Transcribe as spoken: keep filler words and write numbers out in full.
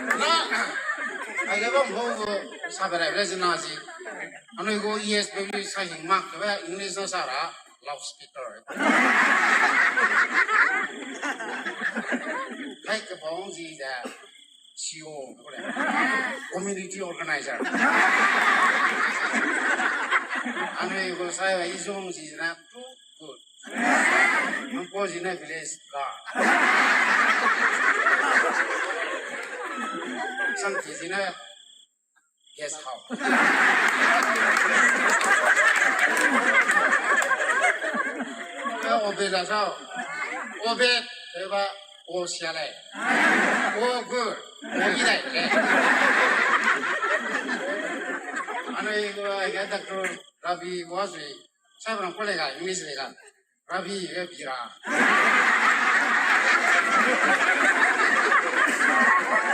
Na, aige bam hau gu sabe rai le zina zi. Anui gu E S W sa hing mak te English na sa ra loudspeaker. Hai ke bang zi de C O, community organizer. Anui gu sai wa izong zi na too good. Nangpo zi na village guard. Sangki zi na guest house. Obed la sao. Obed, eba, o sia lei. O good. O i lei. Anui gu ga doctor Rabi wa sui. Sai bang ko le ga, English le ga. Rabi ge bira.